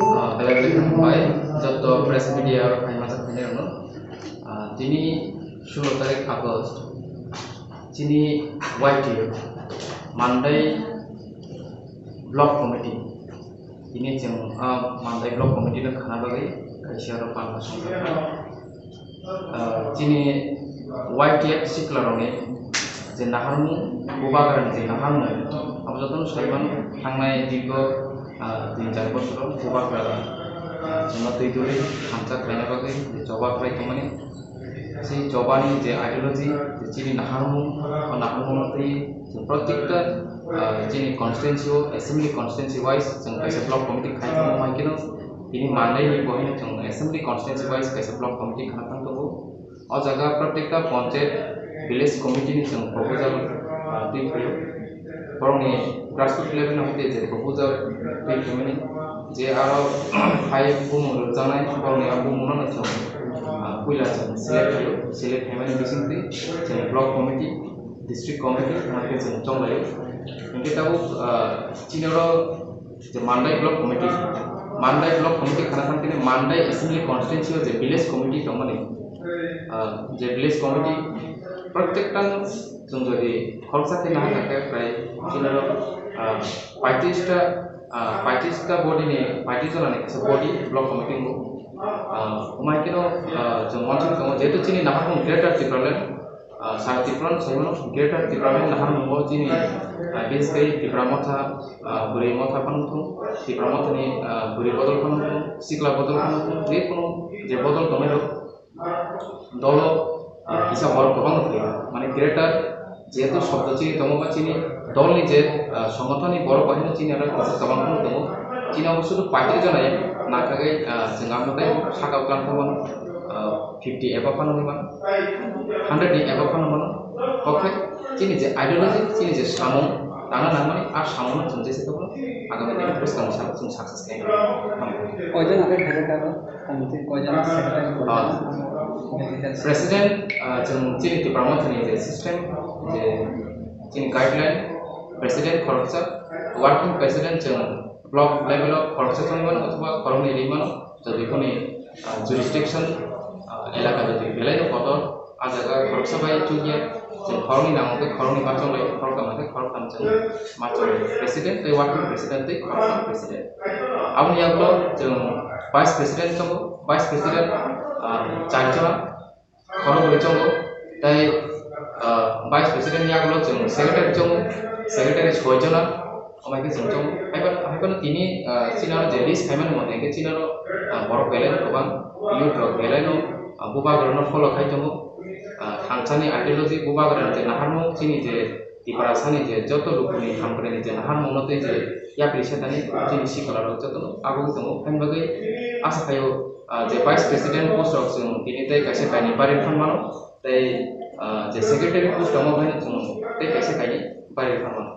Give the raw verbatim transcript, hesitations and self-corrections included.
Ah, belai belai hambai joto press media rok hai masa khainai rokno. Ah, tini sulo tarik August, chini Y T F, Mandai Block Committee, tini chwng, ah, Mandai Block Committee no khana bagwi kaisa rok panda songkha. Ah, chini Y T F siklarokni je naharmung, bubagrani je naharmung, abo jotono saimano thangnai dirgo, ah, tin char bosoro bubagra, ah, chwngno twi duri hamjak khlaina bagwi je choba khlai tongmani. Sei chobani je ideology, je chini naharmung, o naharmungno twi chwng protekta, ah, chini constituency o, assembly constituency wise chwng kaisa block committee khai tongo, hai kheno tini Mandai ni bohino chwng assembly constituency wise kaisa block committee khana thang tongo. O jaga protekta panchayat, village committee ni chwng proposal, ah, twi phaio. Borokni grassroots level no hwnkhe je proposal twi phaimani, je aro hai bumung rwjaknai, borokni a bumungno chwng, ah, puila chwng select khaio. Select khaimani bisingtwi chwng block committee, district committee, hwnkhe chwng chonglaio. Hwnkhe tabuk, ah, chini oro je Mandai Block Committee, Mandai Block Committee khana thang tini Mandai Assembly Constituency o je village committee tongmani, ah, je village committee protekta chwng jodi khoroksa khe naha khe prai chini oro, ah, paitris ta, ah, paitris ta body ni, paitris jona ni kaisa body block committee wngo. Ah, omo hai kheno, ah, chwng uansuk tongo, jehetu chini naharmung Greater Tipraland, ah, Sara Tripura no sai mano, Greater Tipraland naharmung o chini, ah, bises khe Tipra Motha, ah, bwrwi motha phano wngthung, Tipra Mothani, ah, bwrwi bodol phano wngthung, sikla bodol phano wngthung, je kono je bodol tongnai rok dolo, ah, kisa borok kwbangno thwio. Mane greater jehetu shobdo chini tongo ba chini dolni je, ah, songothoni borok bai chini aro kisa kwbang phano tongo. Chini abo sudu paitris jona ya, nakagwi, ah, chwng amo tei saka o klang thangmano, ah, fifty above phano wngwi mano, hundred ni above phano mano. Kokhe chini je ideology, chini je samung tangna nangmani, a samungno chwng jesa khe agami dino bwskang salo chwng success khaina nangmani. Koijon abo khaijak abo? Committee koijon secretary? Ah. President, ah, chwng chini Tipra Mothani je system, je chini guideline, president khoroksa, working president chwng block level o khoroksa chongwi mano, othoba khoroknwi ri mano, jodi boni, ah, jurisdiction, ah, elaka jodi belai no kotor, ah jaga khoroksa bai chukya, chwng khoroknwi nango khe khoroknwi ma chonglai, khoroktham khe khoroktham chwng ma chonglai, president tei working president tei khoroktham president. Aboni yagulo chwng vice president tongo, vice president, ah, char jona, khorokbrwi chongo, tei, ah, vice president yagulo chwng secretary chongo, secretary soi jona, omo hai khe chwng chongo. Haiphano, haiphano tini, ah, chini aro je list khaimani mote hwnkhe chini aro, ah, borok belai no kwbang, youth rok belai no, ah, bubagrano follow khai tongo. Ah, thangsani ideology, bubagrani je naharmung, chini je Tiprasani je joto lukuni hamkrai ni je naharmungno tei je yapri setani chini sikla rok jotono agogwi tongo. Haini bagwi asa khaio, ah, je vice president post rok chwng tini tei kaisa kainwi bari phan mano, tei, ah, je secretary post rok haino chwng tei kaisa kainwi bari phan mano.